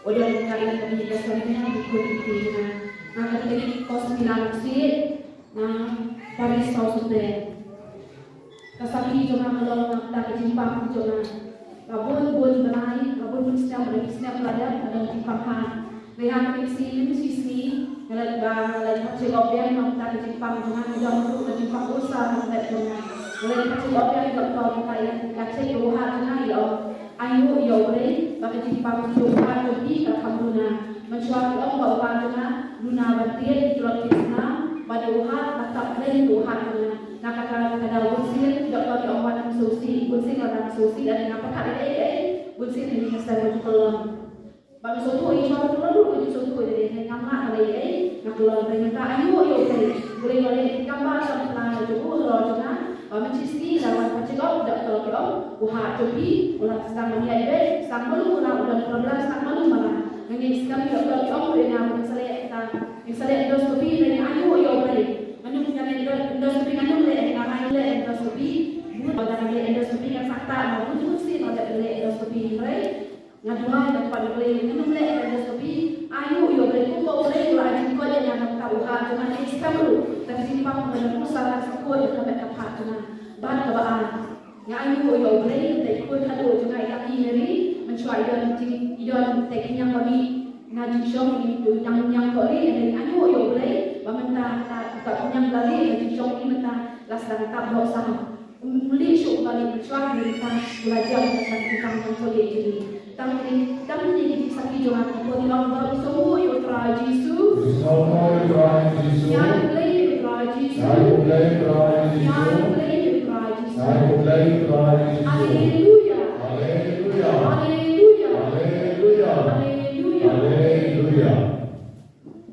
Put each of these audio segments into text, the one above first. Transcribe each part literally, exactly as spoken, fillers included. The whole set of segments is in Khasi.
Udah kali kami dah sering dengan buku di tina. Nah, kali ini kos bilang si, nah, Paris Sausute. Ka sakhi jong nga ka long na ka bynta ka jingpang jong nga. Ka bun bun bnai, ka bun bun snem, ka bun snem ka la dep, ka long jingpang ha. Nga ïa ka mynsiem shi sngi, nga la, nga la, nga la check up biang na ka bynta ka jingpang jong nga, nga don ruh ka jingpang ulcer ha ka met jong nga. Nga la check up biang ïa ka doktor, nga la ïa ka check ïa u heart jong nga, ïa u, aiu ïa U Blei ba ka jingpang jong u heart jong phi ka kham duna. Mynshuwa ki ong ba u heart jong nga duna ban tied, ki tlot ki snam, bad ïa u heart ba tap khlem ïa u heart jong nga. Na kata ka daw bun sien ki doktor ki ong wat ym sngewsih, bun sien la dang sngewsih, lada nga pyrkhat ïa kaei kaei, bun sien ha ïing ha sem nga ju kyllon. Ba nga sngewthuh ïa u Trai, nga sngewthuh ïa u Trai, nga ngam lah ban leh ei ei, nga kyllon. Hynrei mynta aiu ïa U Blei, U Blei u la leh kam ba sham pla ïa u, u Trai jong nga. Ba mynshisngi la wan pat check up, doktor ki ong u heart jong phi u la sdang ban ïaid beit, sdang malu, u la don problem sdang malu mala. Nga ngeit skhem ïa u doktor ki ong ïa nga ba ngin sa leh kata, ngin sa leh endoscopy, hynrei aiu ïa U Blei. Nga nym, nga leh endoscopy, nga nym leh, nga nym leh endoscopy. Bad nga leh endoscopy, nga sa ktah, nga bun bun sien nga leh endoscopy, hynrei nga duwai, nga kwah ïa U Blei, nga nym leh endoscopy. Aiu ïa U Blei, kumba U Blei u la ai jingkoit ïa nga na ka bynta u heart jong nga, nga ngeit skhem ruh ka jingpang ka long u sa la sa koit ïa ka met ka phad jong nga. Bad kaba ar, nga aiu ïa U Blei, te i khun khatduh jong nga i Lucky Mary, mynshuwa i don jing, i don te khñiang ba mih na jingshong, i tu ñiang ñiang ko ri, nga aiu ïa U Blei ba mynta ka, ka khñiang ba mih na jingshong i mynta la sdang tap doh sah. Ym lih shuh ba lih, mynshuwa mynta u la jam ka jingpang jong u Blei jong ngi. Tang kine, tang kine ki jingsakhi jong nga, ka pynlong ba u sngewbha ïa U Trai Jisu. Sngewbha ïa U Trai Jisu. Ïa U Blei ïa U Trai Jisu. Ïa U Blei ïa U Trai Jisu. Ïa U Blei ïa U Trai Jisu. Ïa U Blei ïa U Trai Jisu. Haleluya. Haleluya. Haleluya. Haleluya. Haleluya. Haleluya.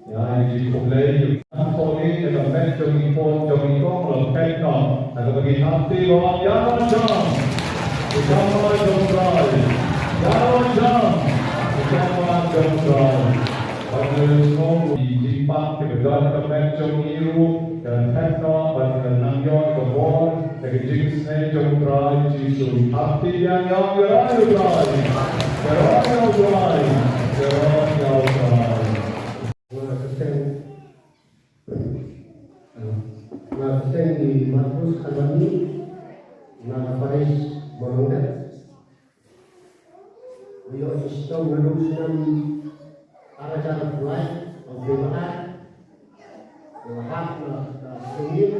Ïa, ngi khublei ïa u Tony, ïa ka met jong i khun jong i kong, la peit noh. Ïa kaba ngi hap ti ba ïa la jam. Ïa jam ba jong Trai. Ïa la jam. Ïa jam ba jong Trai. Ba ngi sngew i jingpang kiba don ka met jong i ruh, ka peit noh, ba ngi nang ïoh ka bor, ïa ka jingsnei jong Trai Jisu. Hap ti ïa ngi ïa Trai. Ïa Trai, ïa Trai. Ïa Trai, ïa Trai. Nga kyrteng, eh, nga kyrteng i Markus Albani, nga ka parish Morongdet. Nga ïoh shitom naduh u snem ar hajar arphew lai, arphew lai. Nga la hap na ka sngewsih,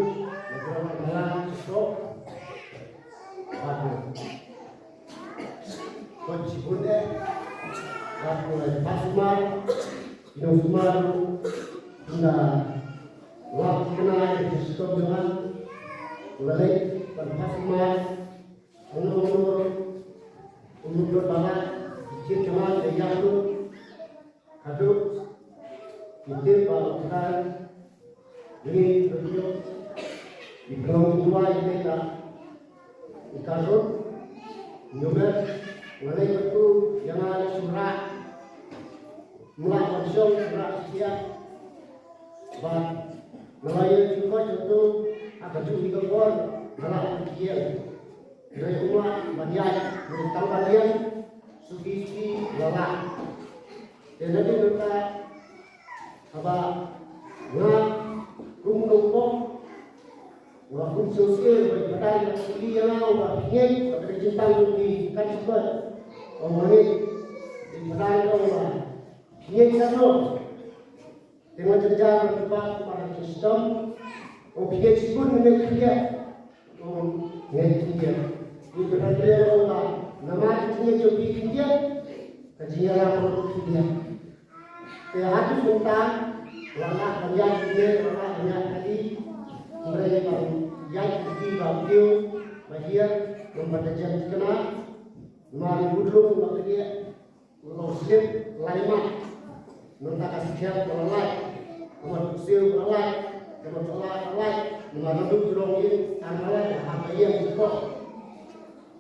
nga la hap na ka stroke. Bad nga koit shibun eh, bad nga la phah sumar, ki nongsumar, ki la lap thikna ïa ka jingshitom jong nga. Nga la leit ban phah sumar, hangno hangno, um nud lut ba lah, ki jied jong nga ki la ïap lut. Haduh ngi tip ba u Trai ngi pynïoh, ngi pynlong jingduwai ïa ka, ïa ka ruh, ngi ïoh met, nga leit bad u, ïa nga leit shu rah, ym lah ban shong, shu rah sha ïing. Bad nga la ïoh jingkoit jong u, ha kajuh hi ka por nga lah ban khie. Hynrei u mlak ban ïaid, hynrei tang ban ïeng suki suki la lah. Te na dei mynta haba nga kum u nongpop, nga kum sngewsih ba i Phareng ka kylli ïa nga, ba phi ngeit ba ka dei jingpang jong phi kan sngewbha. Ong nga ngeit, i Phareng ka ong ba phi ngeit katno. Te nga jynjar bad u kpa, u kpa ka jingshitom. Ong phi ngeit shibun ne ngeit khyndiat? Ong ngeit khyndiat. Te u Phareng ong ba namar ka jingngeit jong phi khyndiat, ka jingïalam ruh khyndiat. Te haduh mynta la lah ban ïaid khyndiat, la lah ban ïaid kali. Hynrei ban ïaid kali ba kiew ba hiar, ban da jem thikna. Namar u budlung ba khyndiat. U long slip lai mat. Mynta ka skhem ka la lait. Ka mat u siew ka la lait. Ka mat ka la lait. Mynta naduh jrong ïing ar la lait, ha ka ïing jingpop.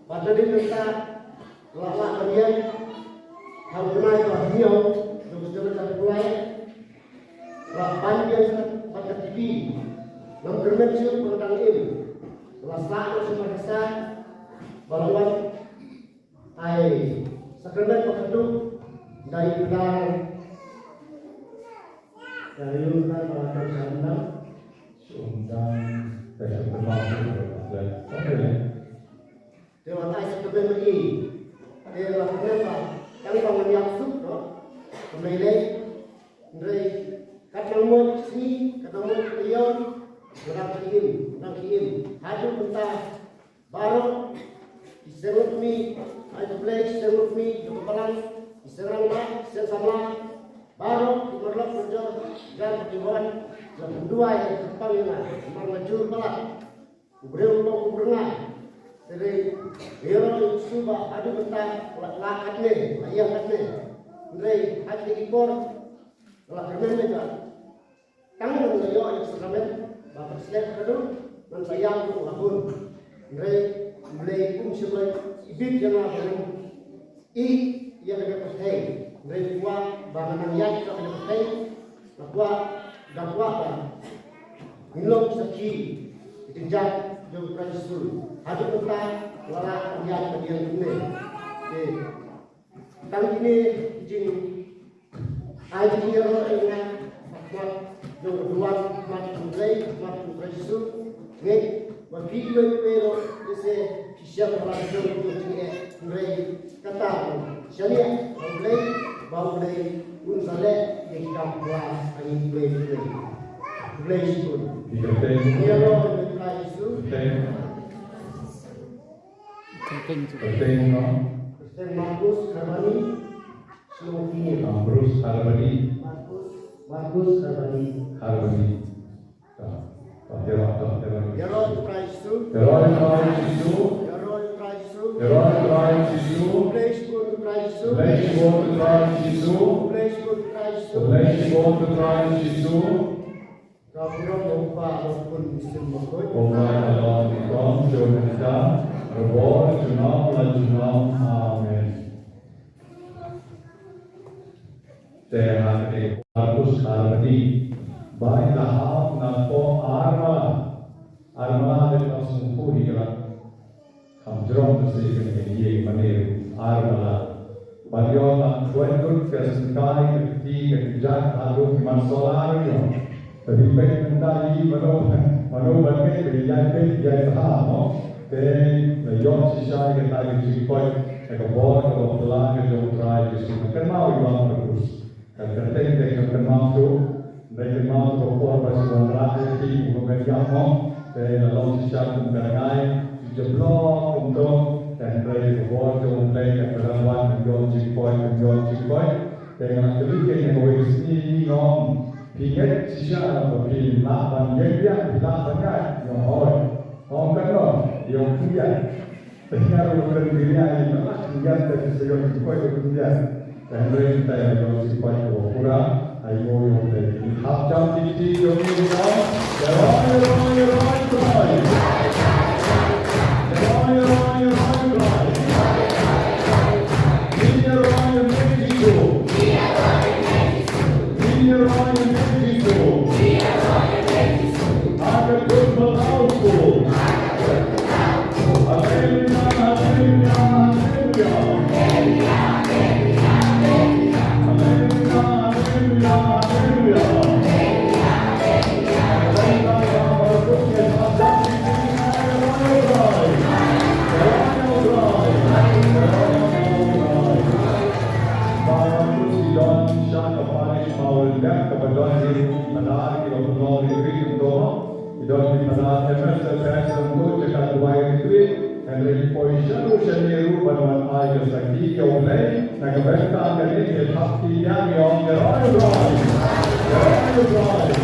Bad na dei mynta la lah ban ïeng. Ha u bnai ba hynñiew, jong ka sdang ka Pulai. La ban ïeng bad ka T V. Ngam kyrmen shuh ba nga dang im. La sah ka sumar ka sa. Ba la wan ai sakramen ba khatduh. Dai pdang. Dai pdang ba kan sandang. Sumdang. Dai pdang. Te wat ai sa kmen i. Te wat kmen ba tang ba ngan ïap suk, no. Kmen lei. Hynrei kat nang mut sngi, kat nang mut ïon. Ngan ki im, ngan ki im. Haduh mynta. Baroh ki seng lukmi, ai to Blei, ki seng lukmi jong ka balang, ki seng rangbah, ki seng samla, baroh ki marlok marjor, jan ba ki wan, la pynduwai, la pynpang ïa nga, namar nga jur palat. U briew u long u byrngai. Hynrei ïaroh ïa u Jisu ba haduh mynta la, la katne, la ïeng katne. Hynrei ha kine ki por la kyrmen ïa nga. Tang ba nga la ïoh ïa ka sakramen ba pynsleh haduh, ngan sa ïap ruh la bun. Hynrei U Blei um shym la ibit ïa nga ba ngam ïeh ïa ka pyrthei. Hynrei u kwah ba ngan nang ïaid sha ka pyrthei. Nga kwah, nga kwah ba ngin long sakhi ïa ka jingïaid jong U Trai Jisu. Haduh mynta nga la ïaid ba dei kumne. Te tang kine ki jing ai ki jingïaroh ïa nga, ha khmat jong ka duwan, ha khmat jong U Blei, ha khmat jong U Trai Jisu. Ngeit ba phi iwei pa iwei ruh lehse phi shem ha la ka jong ka jingeh, hynrei kata ruh shaniah ha U Blei ba U Blei un sa leh ïa ki kam pura ha ngi iwei pa iwei. U Blei shibun. Ïaroh ïa U Trai Jisu. Kyrteng tu. Kyrteng no? Kyrteng Markus Harbani. Shnong Kini. Markus Harbani. Markus, Markus Harbani. Harbani. Ta, ta, ïaroh, ta, ïaroh. Ïaroh ïa U Trai Jisu. Ïaroh ïa U Trai Jisu. Ïaroh ïa U Trai Jisu. Ïaroh ïa U Trai Jisu. Blei shibun U Trai Jisu. Blei shibun U Trai Jisu. Blei shibun U Trai Jisu. Blei shibun U Trai Jisu. Ka burom U Kpa, U Khun, U Mynsiem Bakhuid. Kumba ka long nyngkong, shuh mynta, barabor, junom la junom. Amen. Te ha kane Markus Harbani, ba ïa ka hap na ka por ar mala, ar mala te ka sngewthuh hi ka la Kham jrong ka shisha ka ïing mane ar mala. Ban ïoh ban khwai lut ka syngkai ka kti ka kjat haduh ki mat solar ïoh. Te phi peit mynta ïa mano mano ban ngeit ba ïa peit ïa tha mo. Te la ïoh shisha ïa kata ka jingkoit ka bor ka bor ka jong U Trai Jisu. Kynmaw ïa u Markus. Ka kyrteng te ka kynmaw shuh, hynrei kynmaw shuh ka por ba shu wanrah ïa ki, u ba ïap mo, te la long shisha kum ka rngai, shu jyllop kumto, te hynrei ka bor jong U Blei ka dang wan, ka ïoh jingkoit, ka ïoh jingkoit, te nga la kylli ïa kawei ka sngi, nga ong, phi ngeit shisha ba phi lah ban ïeng biang, phi lah ban ïaid, nga ong hooid, nga ong katno, ïa ong phi ïaid. Te nga ruh kren ïa ïa ïa ïa te sa ïoh jingkoit ïa ïa. Te hynrei te ïoh jingkoit ïa pura ai mo ïoh te. Hap jam kiti jong ngi ïa. Ïa roi ïa roi ïa roi ïa roi. Ïa roi ïa roi ïa roi ïa roi. Ngi ïa roi ïa Jisu. Ngi ïa roi ïa Jisu. Ha ka kut ba tau ko. Ki don ki phadar kiba pynlong retreat kumto. Ki don ki phadar M S F S kumto, jaka duwai retreat. Hynrei ki poi shano shane ruh ban wan ai ka sakhi ïa U Blei. Na ka bynta kane ki thap ki ïa ki ong ïa roi ïa roi. Ïa roi ïa roi.